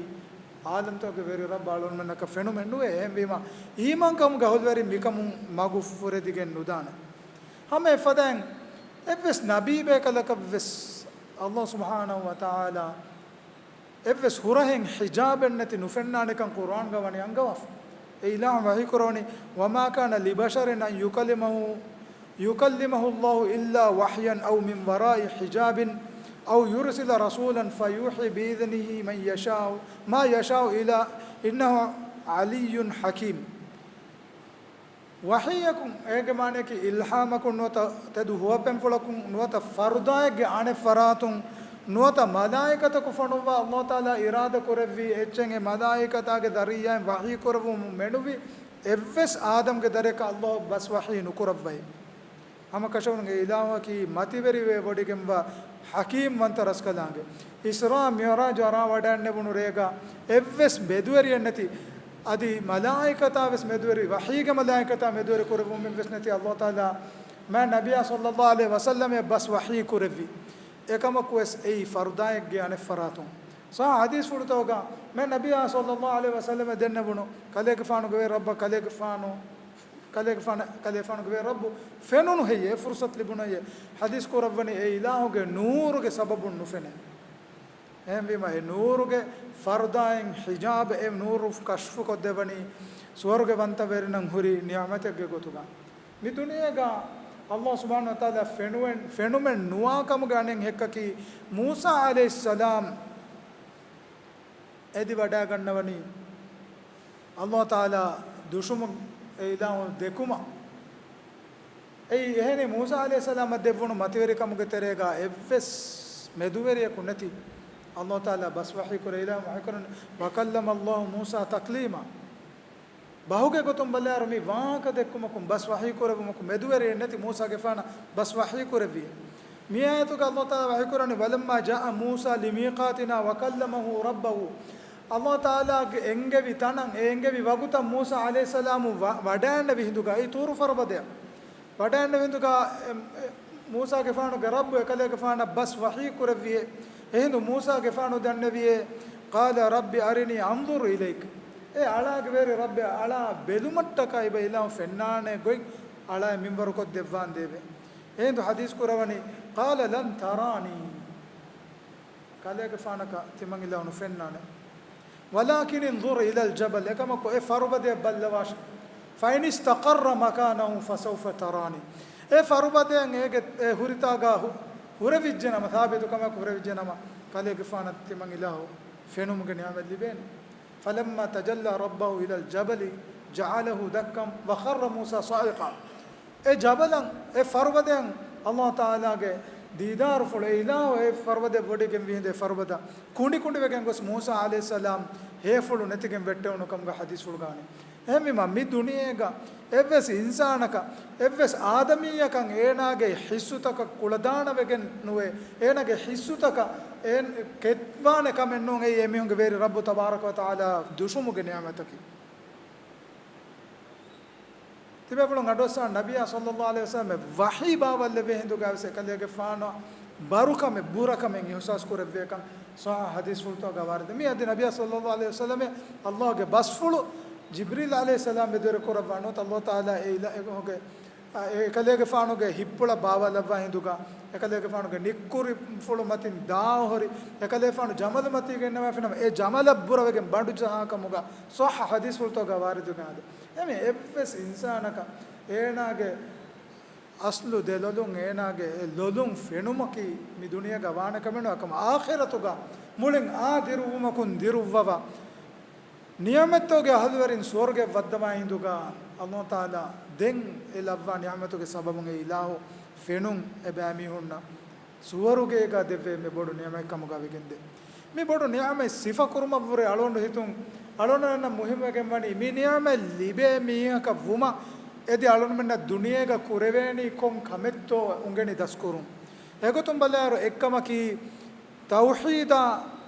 ޢާލަމްތަކުގެ ވެރި ރައްބު އަޅުގަނޑުމެންނަކަށް ފެނުމެއް ނުވޭ. އެހެންވީމަ އީމާންކަމުގެ އަހުލުވެރިން މިކަމުން މަގު ފުރެދިގެން ނުދާނެ. ހަމަ އެފަދައިން އެއްވެސް ނަބީބޭކަލަކަށްވެސް ﷲ ސުބްޙާނަހޫ ވަތަޢާލާ އެއްވެސް ހުރަހެއް ޙިޖާބެއް ނެތި ނުފެންނާނެކަން ޤުރުއާންގަ ވަނީ އަންގަވާފަ. އެ އިލާހު ވަޙީކުރަވަނީ، وما كان لبشر أن يكلمه، يكلمه الله إلا وحيا أو من وراء حجاب أو يرسل رسولا فيوحي بإذنه من يشاء، ما يشاء إلا، إنه علي حكيم. ވަޙީއަކުން އޭގެ މާނަޔަކީ އިލްހާމަކުން ނުވަތަ ތެދު ހުވަފެންފުޅަކުން ނުވަތަ ފަރުދާއެއްގެ އަނެއް ފަރާތުން ނުވަތަ މަލާއިކަތަކު ފޮނުއްވާ ﷲ ތަޢާލާ އިރާދަ ކުރެއްވި އެއްޗެއް އެ މަލާއިކަތާގެ ޒަރީޢާއިން ވަޙީ ކުރެއްވުމުން މެނުވި އެއްވެސް އާދަމްގެ ދަރިއަކަށް ﷲ ބަސް ވަޙީ ނުކުރައްވައެވެ. ހަމަކަށަވަރުން އެ އިލާހަކީ މަތިވެރިވެ ވޮޑިގެންވާ ޙަކީމް ވަންތަ ރަސްކަލާނގެ. އިސްރާ މިޢުރާޖު އަރާ ވަޑައިންނެވުނު ރޭގަ އެއްވެސް މެދުވެރިއެއް ނެތި، އަދި މަލާއިކަތާ ވެސް މެދުވެރި، ވަޙީގެ މަލާއިކަތާ މެދުވެރި ކުރެއްވުމެއް ވެސް ނެތި ﷲ ތަޢާލާ މާތް ނަބިއްޔާ ޞައްލައްލާހު ޢަލައިހި ވަސައްލަމަށް ބަސް ވަޙީ ކުރެއްވި. އެކަމަކު ވެސް އެއީ ފަރުދާއެއްގެ އަނެއް ފަރާތުން. ޞައްޙަ ޙަދީޘްފުޅުތަކުގަ މާތް ނަބިއްޔާ ޞައްލައްލާހު ޢަލައިހި ވަސައްލަމަށް ދެންނެވުނު ކަލޭގެފާނުގެ ވެރި ރައްބަށް ކަލޭގެފާނު ކަލޭގެފާނަ-، ކަލޭގެފާނުގެ ވެރި ރައްބު ފެނުނު ހެއްޔޭ؟ އެ ފުރުޞަތު ލިބުނު ހެއްޔޭ؟ ޙަދީޘް ކުރައްވަނީ އެ އިލާހުގެ ނޫރުގެ ސަބަބުން ނުފެނޭ. އެހެންވީމަ އެ ނޫރުގެ ފަރުދާއިން ޙިޖާބް، އެ ނޫރު ކަޝްފުކޮށްދެވަނީ ސުވަރުގެވަންތަވެރިންނަށް ހުރި ނިޢުމަތެއްގެ ގޮތުގަ. މި ދުނިޔޭގަ ﷲ ސުބްޙާނަހޫ ވަތަޢާލާ ފެނުވެން-، ފެނުމެއް ނުވާ ކަމުގެ އަނެއް ހެއްކަކީ މޫސާ ޢަލައިހިއްސަލާމް އެދި ވަޑައިގަންނަވަނީ ﷲ ތަޢާލާ ދުށުމުން އެ އިލާހު ދެކުމަށް. އެއީ އެހެނީ މޫސާ ޢަލައިހިއްސަލާމަށް ދެއްވުނު މަތިވެރިކަމުގެ ތެރޭގަ އެއްވެސް މެދުވެރިޔަކު ނެތި ﷲ ތަޢާލާ ބަސް ވަޙީ ކުރޭ އިލާހު ވަޙީ ކުރަން، وكلم الله موسى تكليما. ބަހުގެ ގޮތުން ބަލާއިރު މި ވާހަކަ ދެއްކުމަކުން ބަސް ވަޙީ ކުރެއްވުމަކުން މެދުވެރިއެއް ނެތި މޫސާގެފާނަށް ބަސް ވަޙީ ކުރެއްވި. މި އާޔަތުގަ ﷲ ތަޢާލާ ވަޙީ ކުރަނީ، ولما جاء موسى لميقاتنا وكلمه ربه. ﷲ ތަޢާލާގެ އެންގެވި ތަނަށް، އެ އެންގެވި ވަގުތަށް މޫސާ ޢަލައިހިއްސަލާމު ވަ-، ވަޑައިންނެވި ހިނދުގަ އެ ޠޫރު ފަރުބަދަޔަށް ވަޑައިންނެވި ހިނދުގަ، އެ، އެ، މޫސާގެފާނުގެ ރައްބު އެކަލޭގެފާނަށް ބަސް ވަޙީ ކުރެއްވިއޭ. އެހިނދު މޫސާގެފާނު ދެންނެވިއޭ، قال رب أرني أنظر إليك. އޭ އަޅާގެ ވެރި ރައްބޭ، އަޅާ ބެލުމަށްޓަކާ އިބަ އިލާހު ފެންނާނެ ގޮތް އަޅާއަށް މިންވަރުކޮށް ދެއްވާނދޭވެ. އެހިނދު ޙަދީޘް ކުރަވަނީ، قال لن تراني. ކަލޭގެފާނަކަށް ތިމަން އިލާހު ނުފެންނާނެ. ولكن انظر إلى الجبل، އެކަމަކު އެ ފަރުބަދަޔަށް ބައްލަވާށޭ. فإن استقر مكانه فسوف تراني. އެ ފަރުބަދަޔަށް އޭގެ އެ ހުރިތާގަ ހު-، ހުރެވިއްޖެނަމަ، ސާބިތުކަމަކަށް ހުރެވިއްޖެނަމަ، ކަލޭގެފާނަށް ތިމަން އިލާހު ފެނުމުގެ ނިޢުމަތް ލިބޭނެ. فلما تجلى ربه إلى الجبل جعله دكا وخر موسى صعقا. އެ ޖަބަލަށް، އެ ފަރުބަދަޔަށް ﷲ ތަޢާލާގެ ދީދާރުފުޅު، އެ އިލާހު އެ ފަރުބަދަޔަށް ވޮޑިގެންވީ ހިނދު އެ ފަރުބަދަ ކުނޑިކުނޑިވެގެން ގޮސް މޫސާ ޢަލައިހިއްސަލާމް ހޭފުޅު ނެތިގެން ވެއްޓެވުނު ކަމުގަ ޙަދީޘްފުޅުގަ ވަނީ. އެހެންވީމަ، މި ދުނިޔޭގަ އެއްވެސް އިންސާނަކަށް، އެއްވެސް އާދަމީއަކަށް އޭނާގެ ޙިއްސުތަކަށް ކުޅަދާނަވެގެން ނުވޭ. އޭނާގެ ޙިއްސުތަކަށް އޭން ކެތްވާނެ ކަމެއް ނޫން. އެއީ އެމީހުންގެ ވެރި ރައްބު ތަބާރަކަ ވަ ތަޢާލާ ދުށުމުގެ ނިޢުމަތަކީ. ތިބޭފުޅުން އަޑުއައްސާ ނަބިއްޔާ ޞައްލައްލާހު ޢަލައިހި ވަސައްލަމަށް ވަޙީ ބާވައްލެވޭ ހިނދުގަ ވެސް އެކަލޭގެފާނު ބަރުކަމެއް ބުރަކަމެއް އިޙްސާސް ކުރެއްވިޔަކަން ޞައްޙަ ޙަދީޘްފުޅުތަކުގަ ވާރިދު. މިއަދި ނަބިއްޔާ ޞައްލައްލާހު ޢަލައިހި ވަސައްލަމަށް ﷲ ގެ ބަސްފުޅު ޖިބްރީލް ޢަލައިހިއްސަލާމް މެދުވެރި ކުރައްވާ ނުވަތަ ﷲ ތަޢާލާ އެ އިލާ-، އެ ގޮ-، އެ ކަލޭގެފާނުގެ ހިއްޕުޅަށް ބާވާލައްވާ ހިނދުގަ، އެ ކަލޭގެފާނުގެ ނިއްކުރިފުޅު މަތިން ދާހުރި، އެ ކަލޭފާނު ޖަމަލު މަތީގަ އިންނަވާފިނަމަ، އެ ޖަމަލަށް ބުރަވެގެން ބަނޑު ޖަހާ ކަމުގަ ޞައްޙަ ޙަދީޘްފުޅުތަކުގަ ވާރިދުގަ އާދެ. އެމެ އެއްވެސް އިންސާނަކަށް އޭނާގެ އަސްލު ދެލޮލުން އޭނާގެ އެ ލޮލުން ފެނުމަކީ މި ދުނިޔޭގަ ވާނެ ކަމެއް ނޫން. އެކަމަށް އާޚިރަތުގަ މުޅިން އާ ދިރުއްވުމަކުން ދިރުއްވަވާ، ނިޢުމަތްތަކުގެ އަހުލުވެރިން ސުވަރުގެ ވައްދަވާ ހިނދުގަ، ﷲ ތަޢާލާ ދެން އެ ލައްވާ ނިޢުމަތުގެ ސަބަބުން އެ އިލާހު ފެނުން އެބައިމީހުންނަށް ސުވަރުގޭގަ ދެއްވޭ މި ބޮޑު ނިޢުމަތް ކަމުގަ ވެގެންދޭ. މި ބޮޑު ނިޢުމަތް ސިފަކުރުމަށްވުރެ އަޅުގަނޑު ހިތުން އަޅުގަނޑަށް މުހިއްމުވެގެން ވަނީ މި ނިޢުމަތް ލިބޭ މީހަކަށް ވުމަށް އެދި އަޅުގަނޑުމެންނަށް ދުނިޔޭގަ ކުރެވޭނީ ކޮން ކަމެއްތޯ އުނގެނި ދަސްކުރުން. އެގޮތުން ބަލާއިރު އެއްކަމަކީ ތައުޙީދާ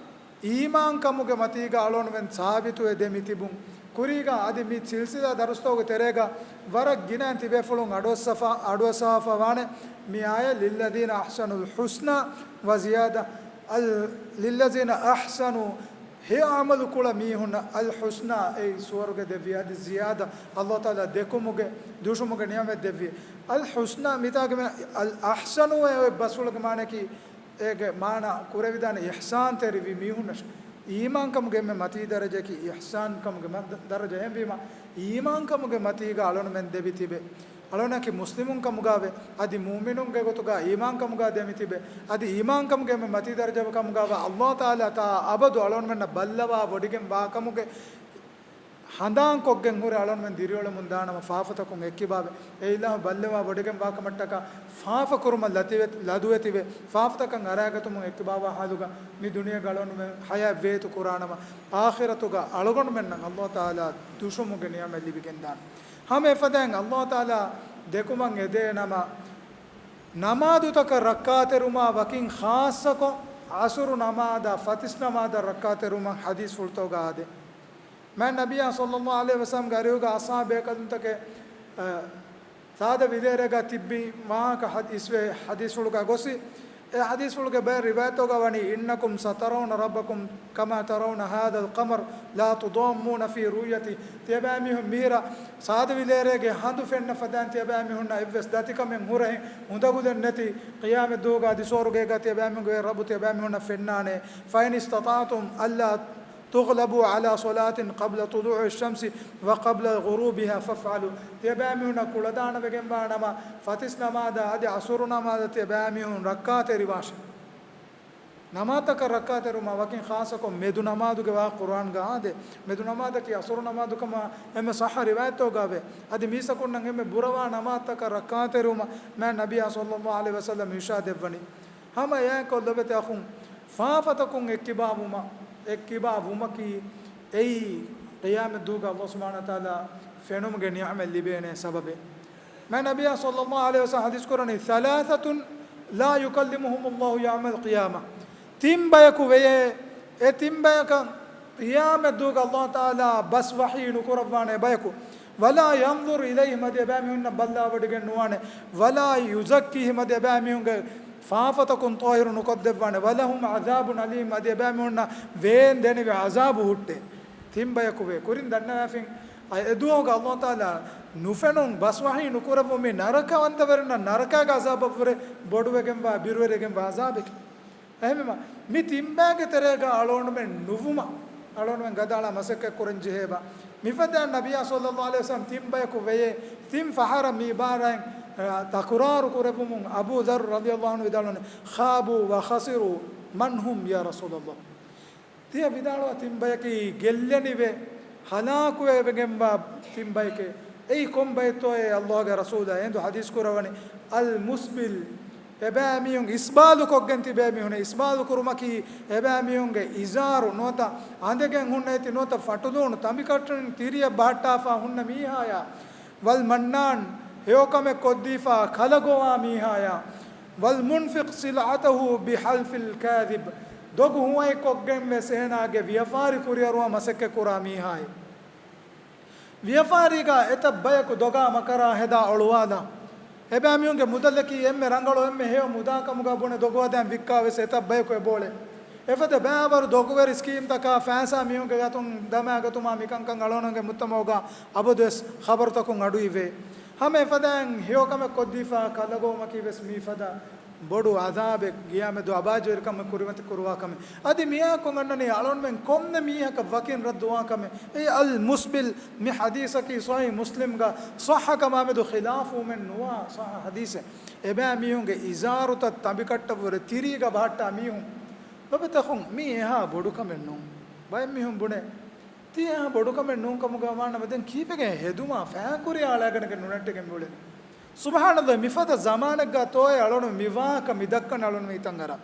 އީމާންކަމުގެ މަތީގަ އަޅުގަނޑުމެން ސާބިތުވެ ދެމި ތިބުން. ކުރީގަ އަދި މި ސިލްސިލާ ދަރުސްތަކުގެ ތެރޭގަ ވަރަށް ގިނައިން ތިބޭފުޅުން އަޑުއައްސަފަ-، އަޑުއައްސަވާފަ ވާނެ މި އާޔަތް، لِلَّذِينَ أَحْسَنُوا الْحُسْنَى وَزِيَادَةٌ، އަލް، لِلَّذِينَ أَحْسَنُوا، ހެޔޮ އަމަލު ކުޅަ މީހުންނަށް، الْحُسْنَى، އެއީ ސުވަރުގެ ދެއްވި، އަދި زِيَادَةٌ، ﷲ ތަޢާލާ ދެކުމުގެ، ދުށުމުގެ ނިޢުމަތް ދެއްވި. الْحُسْنَى މިތާގެ މި، الْأَحْسَنُوا އެ ބަސްފުޅުގެ މާނައަކީ އޭގެ މާނަ ކުރެވިދާނެ އިޙްސާންތެރިވި މީހުންނަށް، އީމާންކަމުގެ އެންމެ މަތީ ދަރަޖައަކީ އިޙްސާންކަމުގެ މަ-، ދަ-، ދަރަޖަ. އެހެންވީމަ، އީމާންކަމުގެ މަތީގަ އަޅުގަނޑުމެން ދެމިތިބެ، އަޅުގަނޑަކީ މުސްލިމުންކަމުގައި ވެ، އަދި މުއުމިނުންގެ ގޮތުގަ އީމާންކަމުގައި ދެމިތިބެ، އަދި އީމާންކަމުގެ އެންމެ މަތީ ދަރަޖަ ކަމުގައި ވެ، ﷲ ތަޢާލާ ތާ އަބަދު އަޅުގަނޑުމެންނަށް ބައްލަވާ ވޮޑިގެން ވާކަމުގެ ހަނދާންކޮށްގެން ހުރެ އަޅުގަނޑުމެން ދިރިއުޅެމުން ދާނަމަ، ފާފަތަކުން އެއްކިބާވެ، އެ އިލާހު ބައްލަވާ ވޮޑިގެން ވާކަމަށްޓަކާ ފާފަ ކުރުމަށް ލަދުވެ-، ލަދުވެތިވެ، ފާފަތަކަށް އަރައިގަތުމުން އެއްކިބާވާ ހާލުގަ މި ދުނިޔޭގަ އަޅުގަނޑުމެން ޙަޔާތް ވޭތު ކުރާނަމަ، އާޚިރަތުގަ އަޅުގަނޑުމެންނަށް ﷲ ތަޢާލާ ދުށުމުގެ ނިޢުމަތް ލިބިގެންދާނެ. ހަމަ އެފަދައިން ﷲ ތަޢާލާ ދެކުމަށް އެދޭ ނަމަ، ނަމާދުތަކަށް ރައްކާތެރިވުމާ ވަކިން ޚާއްޞަކޮށް، ޢަޞުރު ނަމާދާ، ފަތިސް ނަމާދަށް ރައްކާތެރިވުމަށް ޙަދީޘްފުޅުތަކުގަ އާދޭ. މާތް ނަބިއްޔާ ޞައްލައްލާހު ޢަލައިހި ވަސައްލަމްގެ އަރިހުގަ އަޞްޙާބު ބޭކަލުންތަކެއް، އަ، ސާދަ ވިލޭރޭގަ ތިއްބި ވާހަކަ ޙަދީޘްވޭ، ޙަދީޘްފުޅުގަ ގޮސް، އެ ޙަދީޘްފުޅުގެ ބައެއް ރިވާޔަތްތަކުގަ ވަނީ، إِنَّكُمْ سَتَرَوْنَ رَبَّكُمْ كَمَا تَرَوْنَ هَذَا الْقَمَرَ لَا تُضَامُّونَ فِي رُؤْيَتِهِ. ތިޔަބައިމީހުން މިހިރަ ސާދަ ވިލޭރޭގެ ހަނދު ފެންނަ ފަދައިން ތިޔަބައިމީހުންނަށް އެއްވެސް ދަތިކަމެއް ހުރަހެއް އުނދަގުލެއް ނެތި، ޤިޔާމަތްދުވަހުގަ އަދި ސުވަރުގޭގަ ތިޔަބައިމީހުންގެ ރައްބު ތިޔަބައިމީހުންނަށް ފެންނާނެ. فَإِنِ اسْتَطَعْتُمْ أَلَّا تُغْلَبُوا عَلَى صَلَاةٍ قَبْلَ طُلُوعِ الشَّمْسِ وَقَبْلَ غُرُوبِهَا فَافْعَلُوا. ތިޔަބައިމީހުންނަށް ކުޅަދާނަވެގެންވާ ނަމަ، ފަތިސް ނަމާދާ އަދި ޢަޞުރު ނަމާދަށް ތިޔަބައިމީހުން ރައްކާތެރިވާށޭ. ނަމާދުތަކަށް ރައްކާތެރިވުމާ ވަކިން ޚާއްޞަކޮށް މެދު ނަމާދުގެ ވާހަކަ ޤުރްއާންގަ އާދޭ. މެދު ނަމާދަކީ ޢަޞުރު ނަމާދު ކަމަށް އެންމެ ޞައްޙަ ރިވާޔަތްތަކުގައި ވޭ. އަދި މީސްތަކުންނަށް އެންމެ ބުރަވާ ނަމާދުތަކަށް ރައްކާތެރިވުމަށް މާތް ނަބިއްޔާ ޞައްލައްލާހު ޢަލައިހި ވަސައްލަމް އިރުޝާދު ދެއްވަނީ. ހަމަ އެއާއެކު ލޮބުވެތި އަޚުން، ފާފަތަކުން އެއްކިބާވުމަށް، އެއްކިބާވުމަކީ އެއީ ޤިޔާމަތްދުވަހުގަ ﷲ ސުބްޙާނަހޫ ވަތަޢާލާ ފެނުމުގެ ނިޢުމަތް ލިބޭނެ ސަބަބެއް. މާތް ނަބިއްޔާ ޞައްލައްލާހު ޢަލައިހި ވަސައްލަމް ޙަދީޘް ކުރަނީ، ثَلَاثَةٌ لَا يُكَلِّمُهُمُ اللَّهُ يَوْمَ الْقِيَامَةِ. ތިން ބަޔަކު ވެޔޭ، އެ ތިން ބަޔަކަށް ޤިޔާމަތްދުވަހުގަ ﷲ ތަޢާލާ ބަސް ވަޙީ ނުކުރައްވާނެ ބަޔަކު، وَلَا يَنْظُرُ إِلَيْهِمْ އަދި އެބައިމީހުންނަށް ބައްލަވާވޮޑިގެން ނުވާނެ، وَلَا يُزَكِّيهِمْ އަދި އެބައިމީހުންގެ ފާފަތަކުން ޠާހިރު ނުކޮށްދެއްވާނެ، وَلَهُمْ عَذَابٌ أَلِيمٌ އަދި އެބައިމީހުންނަށް ވޭން ދެނިވި ޢަޒާބު ހުއްޓޭ. ތިން ބަޔަކު ވޭ. ކުރިން ދަންނަވާފިން، އަ، އެ ދުވަހުގަ ﷲ ތަޢާލާ ނުފެނުން ބަސް ވަޙީ ނުކުރެއްވުން މީ ނަރަކަވަންތަވެރިންނަށް ނަރަކާގެ ޢަޒާބަށްވުރެ ބޮޑުވެގެންވާ، ބިރުވެރިވެގެންވާ ޢަޒާބެކޭ. އެހެންވީމަ، މި ތިން ބައިގެ ތެރޭގަ އަޅުގަނޑުމެން ނުވުމަށް، އަޅުގަނޑުމެން ގަދައަޅާ މަސައްކަތް ކުރަން ޖެހޭބާ. މިފަދައިން ނަބިއްޔާ ޞައްލައްލާހު ޢަލައިހި ވަސައްލަމް ތިން ބަޔަކު ވެޔޭ، ތިން ފަހަރަށް މި ޢިބާރާތް، އަ، ތަކުރާރު ކުރެއްވުމުން އަބޫ ޛައްރު ރަޟިޔައްލާހު ޢަންހު ވިދާޅުވަނީ، خَابُوا وَخَسِرُوا مَنْ هُمْ يَا رَسُولَ اللَّهِ. ތިޔަ ވިދާޅުވާ ތިން ބަޔަކީ ގެއްލެނިވެ، ހަލާކުވެވެގެންވާ ތިން ބަޔެކޭ. އެއީ ކޮން ބައެއްތޯއޭ؟ ﷲގެ ރަސޫލާ އެނދު ޙަދީޘް ކުރައްވަނީ، އަލް މުސްބިލް، އެބައިމީހުން އިސްބާލުކޮށްގެން ތިބޭ މީހުން. އިސްބާލު ކުރުމަކީ އެބައިމީހުންގެ އިޒާރު ނުވަތަ އަނދެގެން ހުންނަ އެތި ނުވަތަ ފަޓުލޫނު ތަނބިކައްޓުން ތިރިއަށް ބަހައްޓާފަ ހުންނަ މީހާޔާ، ވަލް މަންނާން، ހެޔޮކަމެއް ކޮށްދީފަ ކަލަގޮވާ މީހާޔާ، ވަލް މުންފިޤް ސިލްޢަތަހު ބިޙަލްފިލް ކާޛިބް، ދޮގު ހުވައެއް ކޮށްގެން ވެސް އޭނާގެ ވިޔަފާރި ކުރިއަރުވާ މަސައްކަތް ކުރާ މީހާއެއް. ވިޔަފާރީގަ އެތައް ބަޔަކު ދޮގާ މަކަރާ ހެދާ އޮޅުވާލާ، އެބައިމީހުންގެ މުދަލަކީ އެންމެ ރަނގަޅު، އެންމެ ހެޔޮ މުދާ ކަމުގަ ބުނެ ދޮގު ހަދާން ވިއްކާ ވެސް އެތައް ބަޔަކު އެބޯޅެ. އެފަދަ ބައިވަރު ދޮގުވެރި ސްކީމްތަކާ ފައިސާ މީހުންގެ ގަތުން ދަމާގަތުމާ މިކަންކަން އަޅުގަނޑުގެ މުޖްތަމަޢުގަ އަބަދުވެސް ޚަބަރުތަކުން އަޑުއިވޭ. ހަމަ އެފަދައިން ހެޔޮކަމެއް ކޮށްދީފާ ކަލަގޮވުމަކީ ވެސް މިފަދަ ބޮޑު ޢަޛާބެއް، ޤިޔާމަތްދުވަހު އަބާއްޖަވެރިކަމެއް ކުރިމަތި ކުރުވާ ކަމެއް. އަދި މިއާއެކު އަންނަނީ އަޅުންމެން ކޮންމެ މީހަކަށް ވަކިން ރައްދުވާ ކަމެއް. އެއީ އަލް މުސްބިލް މި ޙަދީޘަކީ ޞަޙީޙު މުސްލިމްގަ ޞައްޙަ ކަމާމެދު ޚިލާފުވުމެއް ނުވާ ޞައްޙަ ޙަދީޘެއް. އެބައިމީހުންގެ އިޒާރުތައް ތަނބިކައްޓަށްވުރެ ތިރީގަ ބަހައްޓާ މީހުން. ލޮބުވެތި އަޚުން، މީ އެހާ ބޮޑު ކަމެއް ނޫން. ބައެއް މީހުން ބުނޭ، ތީ އެހާ ބޮޑު ކަމެއް ނޫން ކަމުގަ ވާނަމަ ދެން ކީއްވެގެން ހެދުމާ ފައިން ކުރިޔާ އަޅާގަނޑަކަށް ނުނެއްޓެގެން މިއުޅެނީ؟ ސުބްޙާނަﷲ، މިފަދަ ޒަމާނެއްގަ ތޯއޭ އަޅުން މި ވާހަކަ މި ދައްކަން އަޅުން މި ތަންގަރާ.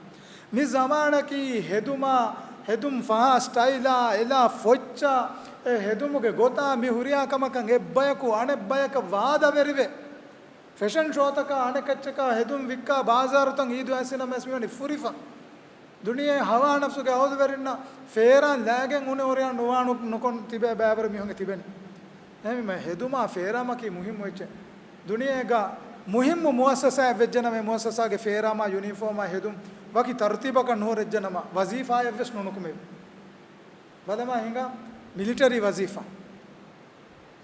މި ޒަމާނަކީ ހެދުމާ، ހެދުން ފަހާ ސްޓައިލާ، އެލާ ފޮއްޗާ، އެ ހެދުމުގެ ގޮތާ މި ހުރިހާ ކަމަކަށް އެއްބަޔަކު އަނެއްބަޔަކަށް ވާދަވެރިވެ. ފެޝަން ޝޯތަކާ އަނެކައްޗަކާ ހެދުން ވިއްކާ ބާޒާރުތައް އީދު އައިސިނަމަވެސް މިވަނީ ފުރިފަ. ދުނިޔެ ހަވާ ނަފްސުގެ އަހުލުވެރިންނަށް ފޭރާން ލާގެން އުނި އޮރިޔާން ނުވާ ނު-، ނުކޮން ތިބޭ ބައިވަރު މީހުންގެ ތިބެނީ. އެހެންވީމަ ހެދުމާ ފޭރާމަކީ މުހިއްމު އެއްޗެއް. ދުނިޔޭގަ މުހިއްމު މުއައްސަސާއެއް ވެއްޖެނަމަ، އެ މުއައްސަސާގެ ފޭރާމާ ޔުނީފޯމާ ހެދުން ވަކި ތަރުތީބަކަށް ނުހުރެއްޖެނަމަ، ވަޒީފާއެއްވެސް ނުނުކުމެވި. ބަލަމާ ހިނގާ މިލިޓަރީ ވަޒީފާ.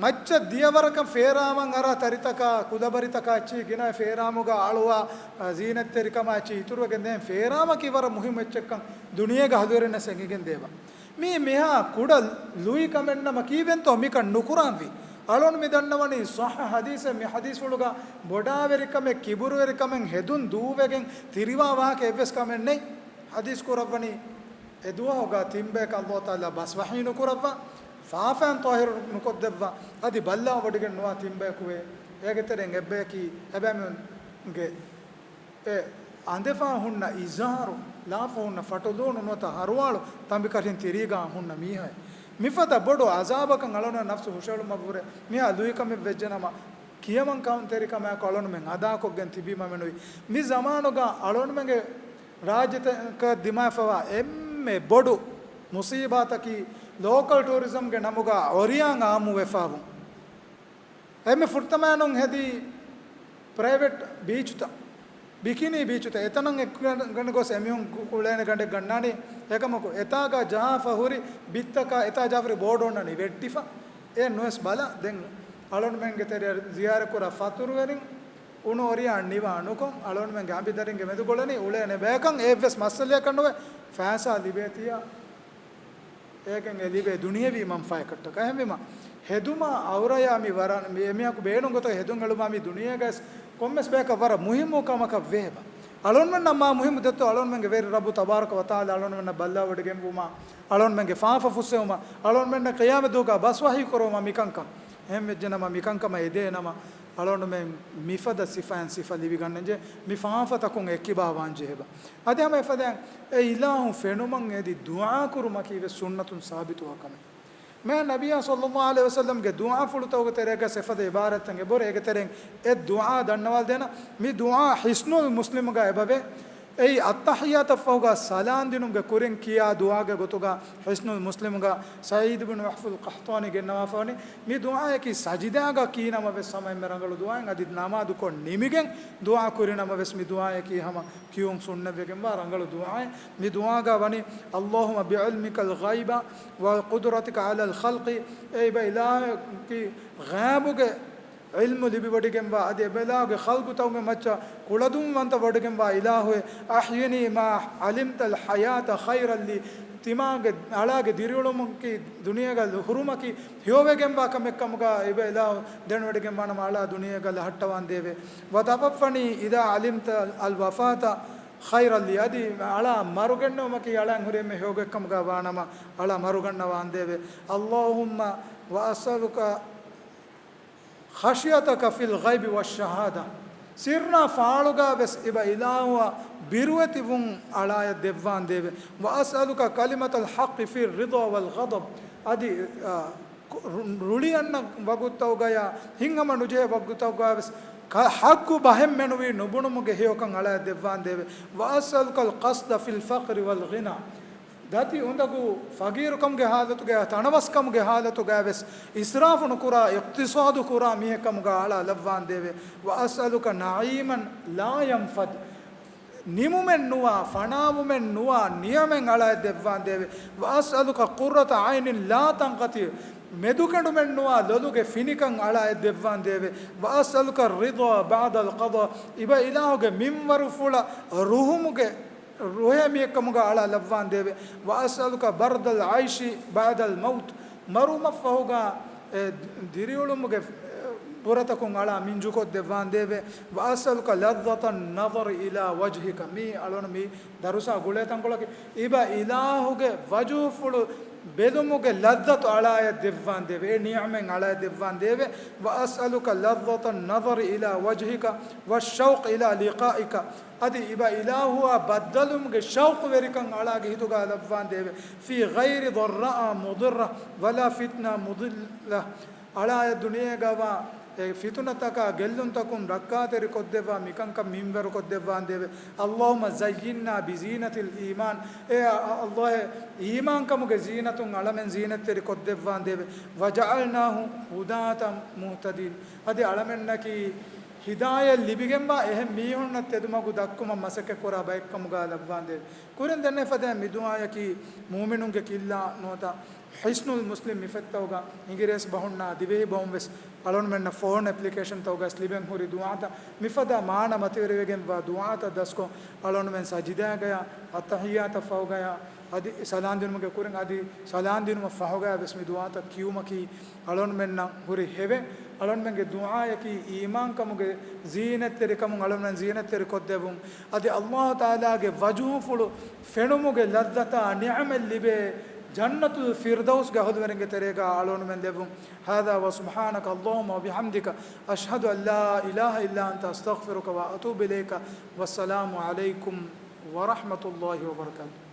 މައްޗަށް ދިޔަވަރަކަށް ފޭރާމަށް އަރާ ތަރިތަކާ، ކުލަބަރިތަކާ އެއްޗިހި ގިނަ ފޭރާމުގަ އަޅުވާ، އަ، ޒީނަތްތެރިކަމާ އެއްޗިހި އިތުރުވެގެން ދޭން ފޭރާމަކީ ވަރަށް މުހިއްމު އެއްޗެއްކަން ދުނިޔޭގަ އަހުލުވެރިންނަށް އެނގިގެން ދޭބަ. މީ މިހާ ކުޑަ ލުއި ކަމެއްނަމަ ކީއްވެންތޯ މިކަން ނުކުރާންވީ؟ އަޅުން މި ދަންނަވަނީ ޞައްޙަ ޙަދީޘެއް، މި ޙަދީޘްފުޅުގަ ބޮޑާވެރިކަމެއް، ކިބުރުވެރިކަމެއް، ހެދުން ދޫވެގެން ތިރިވާ ވާހަކަ އެއްވެސް ކަމެއް ނެތް. ޙަދީޘް ކުރައްވަނީ، އެ ދުވަހުގަ ތިންބަޔަކަށް ﷲ ތަޢާލާ ބަސް ވަޙީ ނުކުރައްވާ، ފާފައިން ޠާހިރު ނުކޮށްދެއްވާ، އަދި ބައްލަވަ ވޮޑިގެން ނުވާ ތިންބަޔަކުވޭ. އޭގެ ތެރެއިން އެއްބަޔަކީ އެބައިމީހުންގެ އެ އަނދެފަ ހުންނަ އިޒާރު، ލާފަ ހުންނަ ފަޓުލޫނު ނުވަތަ ހަރުވާޅު ތަނބިކަށިން ތިރީގަ ހުންނަ މީހާއެއް. މިފަދަ ބޮޑު ޢަޛާބަކަށް އަޅުންނަށް ނަފްސު ހުށައެޅުމަށްވުރެ މިހާ ލުއިކަމެއް ވެއްޖެނަމަ، ކިޔަމަން ކައުންތެރިކަމާއެކު އަޅުންމެން އަދާކޮށްގެން ތިބީމަ މެނުވީ. މި ޒަމާނުގަ އަޅުންމެންގެ ރާއްޖެތަކަށް ދިމާވެފަވާ އެންމެ ބޮޑު މުސީބާތަކީ ލޯކަލް ޓޫރިޒަމްގެ ނަމުގަ އޮރިޔާން އާއްމުވެފަވުން. އެންމެ ފުރަތަމައިނުން ހެދީ ޕްރައިވެޓް ބީޗުތައް، ބިކިނީ ބީޗުތައް. އެތަނަށް އެއްކަން ގޮސް އެމީހުން ކު-، ކުޅޭނެ ގަނޑެއް ގަންނާނީ. އެކަމަކު އެތާގަ ޖަހާފަ ހުރި ބިއްތަކާ އެތާ ޖާފަރި ބޯޑު އޮންނަނީ ވެއްޓިފަ. އެ ނުވެސް ބަލަ، ދެން އަޅުންމެންގެ ތެރެއަށް ޒިޔާރަތްކުރާ ފަތުރުވެރިން އުނު އޮރިޔާން ނިވާ ނުކޮށް، އަޅުންމެންގެ އަނބިދަރިންގެ މެދުކޮޅަނީ އުޅޭނެ ބަޔަކަށް އެއްވެސް މައްސަލަޔަކަށް ނުވެ، ފައިސާ ލިބޭތިޔާ އޭގެން އެ ލިބޭ ދުނިޔެވީ މަންފާއެއް ކައްޓަކަށް. އެހެންވީމަ، ހެދުމާ އައުރަޔާ މި ވަރަށް، މި އެމީހަކު ބޭނުން ގޮތަށް ހެދުން އެޅުމާ މި ދުނިޔޭގަސް ކޮންމެސް ބަޔަކަށް ވަރަށް މުހިއްމު ކަމަކަށް ވޭބަ. އަޅުންމެންނަށް މާ މުހިއްމު ދެއްތޯ، އަޅުންމެންގެ ވެރި ރައްބު ތަބާރަކަ ވަތަޢާލާ އަޅުންމެންނަށް ބައްލަވަޑިގެންވުމާ، އަޅުންމެންގެ ފާފަ ފުއްސެވުމާ، އަޅުންމެންނަށް ޤިޔާމަތްދުވަހުގަ ބަސް ވަޙީ ކުރުވުމާ މިކަންކަން. އެހެން ވެއްޖެނަމަ މިކަންކަމަށް އެދޭނަމަ، އަޅުންމެން މިފަދަ ސިފައިން ސިފަ ލިބިގަންނަންޖެ، މި ފާފަތަކުން އެއްކިބާވާން ޖެހޭބަ. އަދި ހަމަ އެފަދައިން އެ އިލާހު ފެނުމަށް އެދި ދުޢާ ކުރުމަކީ ވެސް ސުންނަތުން ސާބިތުވާ ކަމެއް. މާ ނަބިއްޔާ ޞައްލައްލާހު ޢަލައިހި ވަސައްލަމްގެ ދުޢާފުޅުތަކުގެ ތެރޭގަ އެފަދަ ޢިބާރާތްތައް އެބަހުރި. އޭގެ ތެރެއިން އެއް ދުޢާ ދަންނަވާލަދޭނަން. މި ދުޢާ ޙިޞްނުލް މުސްލިމުގަ އެބަވޭ. އެއީ އައްތަޙިއްޔާތަށްފަހުގަ ސަލާން ދިނުމުގެ ކުރިން ކިޔާ ދުޢާގެ ގޮތުގަ ޙިޞްނުލް މުސްލިމުގަ ސަޢީދު ބިން ވަހްފުލް ޤަޙްޠާނީ ގެންނަވާފަވަނީ. މި ދުޢާއަކީ ސަޖިދާގަ ކީނަމަ ވެސް ހަމަ އެންމެ ރަނގަޅު ދުޢާއެއް. އަދި ނަމާދުކޮށް ނިމިގެން ދުޢާ ކުރިނަމަ ވެސް މި ދުޢާއަކީ ހަމަ ކިޔުން ސުންނަތްވެގެންވާ ރަނގަޅު ދުޢާއެއް. މި ދުޢާގަ ވަނީ، اللهم بعلمك الغيب وقدرتك على الخلق، އޭ އިބަ އިލާހު، ކީ ޣައިބުގެ ޢިލްމު ލިބިވޮޑިގެންވާ، އަދި އެބައިލާހުގެ ޚަލްޤުތަކުގެ މައްޗަށް ކުޅަދުންވަންތަ ވޮޑިގެންވާ އިލާހުއޭ، أحيني ما علمت الحياة خيرا لي، ތިމާގެ އަޅާގެ ދިރިއުޅުމަކީ ދުނިޔޭގަ ހުރުމަކީ ހެޔޮވެގެންވާ ކަމެއްކަމުގަ އިބައިލާހު ދެނެވޮޑިގެންވާނަމަ އަޅާ ދުނިޔޭގަ ލަހައްޓަވާނދޭވެ. وتوفني إذا علمت الوفاة خيرا لي، އަދި އަޅާ މަރުގެންނެވުމަކީ އަޅާއަށް ހުރި އެންމެ ހެޔޮ ގޮތްކަމުގަ ވާނަމަ އަޅާ މަރުގަންނަވާނދޭވެ. اللهم وأسألك خشيتك في الغيب والشهادة، ސިއްރާ ފާޅުގަ ވެސް އިބަ އިލާހުއަށް ބިރުވެތިވުން އަޅާއަށް ދެއްވާނދޭވެ. وأسألك كلمة الحق في الرضا والغضب، އަދި، އާ، ރު-، ރުޅިއަންނަ ވަގުތުތަކުގަޔާ ހިތްހަމަ ނުޖެހޭ ވަގުތުތަކުގަ ވެސް ކަ-، ޙައްޤު ބަހެއް މެނުވީ ނުބުނުމުގެ ހެޔޮކަން އަޅާއަށް ދެއްވާނދޭވެ. وأسألك القصد في الفقر والغنى، ދަތި އުނދަގޫ ފަގީރުކަމުގެ ޙާލަތުގައި، ތަނަވަސްކަމުގެ ޙާލަތުގައި ވެސް އިސްރާފު ނުކުރާ، އިޤްތިޞާދު ކުރާ މީހެއް ކަމުގަ އަޅާ ލައްވާނދޭވެ. وأسألك نعيما لا ينفد. ނިމުމެއް ނުވާ، ފަނާވުމެއް ނުވާ ނިޢުމެއް އަޅާއަށް ދެއްވާނދޭވެ. وأسألك قرة عين لا تنقطع. މެދުކެނޑުމެއް ނުވާ ލޮލުގެ ފިނިކަން އަޅާއަށް ދެއްވާނދޭވެ. وأسألك الرضا بعد القضاء. އިބަ އިލާހުގެ މިންވަރުފުޅަށް ރުހުމުގެ ރުހޭ މީހެއްކަމުގަ އަޅާ ލައްވާނދޭވެ. وأسألك برد العيش بعد الموت. މަރުމަށްފަހުގަ، އެ، ދިރިއުޅުމުގެ، އެ، ބުރަތަކުން އަޅާ މިންޖުކޮށްދެއްވާނދޭވެ. وأسألك لذة النظر إلى وجهك. މީ އަޅުން މި ދަރުސާ ގުޅޭ ތަންކޮޅަކީ، އިބަ އިލާހުގެ ވަޖުހުފުޅު ބެލުމުގެ ލައްޒަތު އަޅާއަށް ދެއްވާނދޭވެ. އެ ނިޢުމެއް އަޅާއަށް ދެއްވާނދޭވެ. وأسألك لذة النظر إلى وجهك والشوق إلى لقائك. އަދި އިބަ އިލާހުއާ ބައްދަލުވުމުގެ ޝައުޤުވެރިކަން އަޅާގެ ހިތުގަ ލައްވާނދޭވެ. في غير ضراء مضرة ولا فتنة مضلة. އަޅާއަށް ދުނިޔޭގަވާ އެ ފިތުނަތަކާ ގެއްލުންތަކުން ރައްކާތެރިކޮށްދެއްވާ މިކަންކަން މިންވަރުކޮށްދެއްވާނދޭވެ. اللهم زينا بزينة الإيمان. އޭ އަ-، އަ-، ﷲ، އީމާންކަމުގެ ޒީނަތުން އަޅަމެން ޒީނަތްތެރިކޮށްދެއްވާނދޭވެ. وجعلناه هداة مهتدين. އަދި އަޅަމެންނަކީ ހިދާޔަތް ލިބިގެންވާ އެހެން މީހުންނަށް ތެދުމަގު ދައްކުމަށް މަސައްކަތްކުރާ ބައެއްކަމުގަ ލައްވާނދޭވެ. ކުރިން ދެންނެވި ފަދައިން މި ދުޢާޔަކީ މުއުމިނުންގެ ކިއްލާ ނުވަތަ ޙިޞްނުލް މުސްލިމް މި ފޮތްތަކުގަ އިނގިރޭސި ބަހުންނާ ދިވެހި ބަހުން ވެސް އަޅުންމެންނަށް ފޯން އެޕްލިކޭޝަންތަކުގަ ވެސް ލިބެން ހުރި ދުޢާތައް. މިފަދަ މާނަ މަތިވެރިވެގެންވާ ދުޢާތައް ދަސްކޮށް، އަޅުންމެން ސަޖިދާގަޔާ، އައްތަޙިއްޔާތަށް ފަހުގަޔާ، އަދި ސަލާންދިނުމުގެ ކުރިން އަދި ސަލާންދިނުމަށް ފަހުގަޔާ ވެސް މި ދުޢާތައް ކިޔުމަކީ އަޅުންމެންނަށް ހުރި ހެވެއް. އަޅުންމެންގެ ދުޢާޔަކީ އީމާންކަމުގެ ޒީނަތްތެރިކަމުން އަޅުންމެން ޒީނަތްތެރިކޮށްދެއްވުން. އަދި ﷲ ތަޢާލާގެ ވަޖުހުފުޅު ފެނުމުގެ ލައްޒަތާ ނިޢުމަތް ލިބޭ ޖަންނަތުލް ފިރްދައުސްގެ އަހުލުވެރިންގެ ތެރޭގަ އަޅުންމެން ލެއްވުން. هذا وسبحانك اللهم وبحمدك، أشهد أن لا إله إلا أنت، أستغفرك وأتوب إليك. والسلام عليكم ورحمة الله وبركاته.